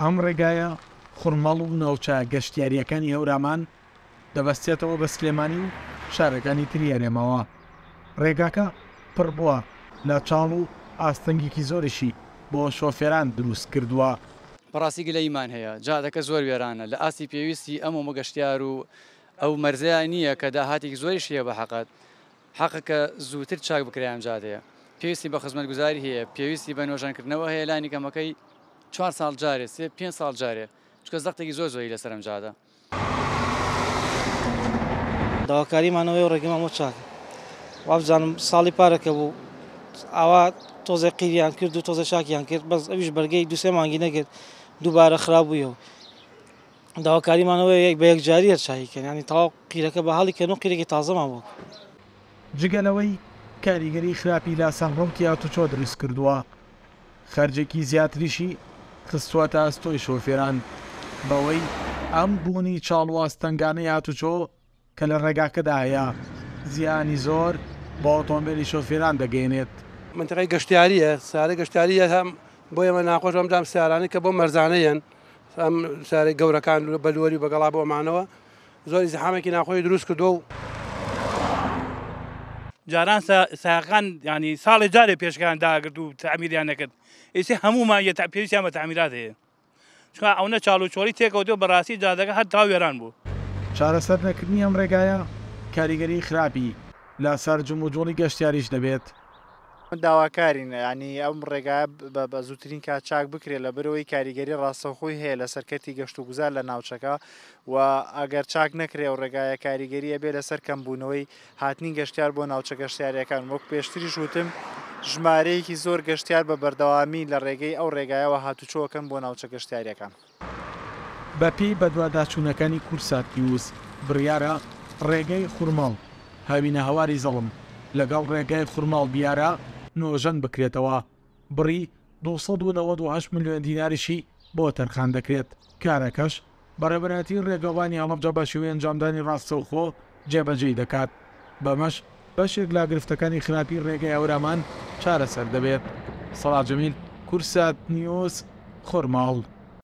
ئەم ڕێگایە خورماڵ و ناوچە گەشتیارییەکانی هەورامان دەبەستێتەوە بە سلێمانی و شارەکانی تری هەرێمەوە. ڕێگاکە پڕ بووە لە چاڵ و ئاستەنگێکی زۆریشی بۆ شۆفێران دروست کردووە. بەڕاستی گلەییمان هەیە، جادەکە زۆر وێرانە، لە ئاستی پێویستی ئەم هەموو گەشتیار و ئەو مەرزەیە نییە کە داهاتێکی زۆریش هەیە بە حەقەت، حەقە کە زووتر چاک بکرێ ئەم جادەیە. پێویستی بە خزمەتگوزاری هەیە، پێویستی بە نۆژەنکردنەوە هەیە لانی کەمەکەی چوار ساڵ جارێ، سێ پێنج ساڵ جارێ، چونکە زەختێکی زۆر زۆری لەسەر ئەم جادە. داواکاریمان ئەوەیە ڕێگەمان بۆ چاک وابزانم ساڵی پارەکە بوو ئاوا تۆزێ قیریان کرد و تۆزێ چاکیان کرد بەس ئەویش بەرگەی دوسێ مانگی نەگرت دووبارە خراپ بوویەوە داواکاریمانەوە یەک بە یەکجاری هەر چاکیکەن ینی تەواو قیرەکە بە هەڵی کەن و قیرێکی تازەمان بۆ جگە لەوەی کاریگەری خراپی لەسەر ڕەوتی هاتوچۆ دروست کردووە، خەرجێکی زیاتریشی خستووەتە ئەستۆی شۆفێران، بەوەی ئەم بوونی چاڵ و ئاستەنگانەی هاتوچۆ کە لە ڕێگاکەدا هەیە، زیانی زۆر بە ئۆتۆمبێلی شۆفێران دەگەیەنێت. مەنتیقەی گەشتیارییە، سەیارەی گەشتیارییە هەم بۆ ئێمە ناخۆشە ئەم جام سەیارانەی کە بۆ مەرزانە یەن، ئەم سەیارەی گەورەکان بە لۆری و بە گەڵا بۆ ئەمانەوە زۆر ئیزدیحامێکی ناخۆی دروست کردووە و. جاران سایەقان یانی ساڵێ جارێ پێشکەیان داگرت و تەعمیریان نەکرد ئیسێ هەموو مانگێ پێویستیان بە تەعمیرات هەیە چونکە ئەونە چاڵ و چۆڵی تێکەوتووە بەڕاستی جادەکە هەر تەواو وێران بوو. چارەسەر نەکردنی ئەم ڕێگایە کاریگەری خراپی لەسەر جموجوڵی گەشتیاریش دەبێت. داواکارین یانی ئەم ڕێگایە بە زووترین کات چاک بکرێت لەبەرئەوەی کاریگەری ڕاستەوخۆی هەیە لەسەر کەرتی گەشتوگوزار لە ناوچەکە و ئەگەر چاک نەکرێ ئەو ڕێگایە کاریگەری ئەبێ لەسەر کەمبوونەوەی هاتنی گەشتیار بۆ ناوچە گەشتیاریەکان وەک پێشتریش وتم ژمارەیەکی زۆر گەشتیار بە بەردەوامی لە ڕێگەی ئەو ڕێگایەوە هاتوچۆ ئەکەن بۆ ناوچە گەشتیاریەکان. بەپێی بەدواداچوونەکانی کوردسات نیوز، بڕیارە ڕێگەی خورماڵ، هاوینەهەواری زەڵم، لەگەڵ ڕێگای خورماڵ بیارە نۆژەن بکرێتەوە، بڕی 298 ملیۆن دیناریشی بۆ تەرخان دەکرێت، کارەکەش بەڕێوەبەرایەتی ڕێگەوبانی هەڵەبجە بە شێوەی ئەنجامدانی ڕاستەوخۆ جێبەجێی دەکات، بەمەش بەشێک لە گرفتەکانی خراپی ڕێگای هەورامان چارەسەر دەبێت. سەڵاح جەمیل، کوردسات نیوز، خورماڵ.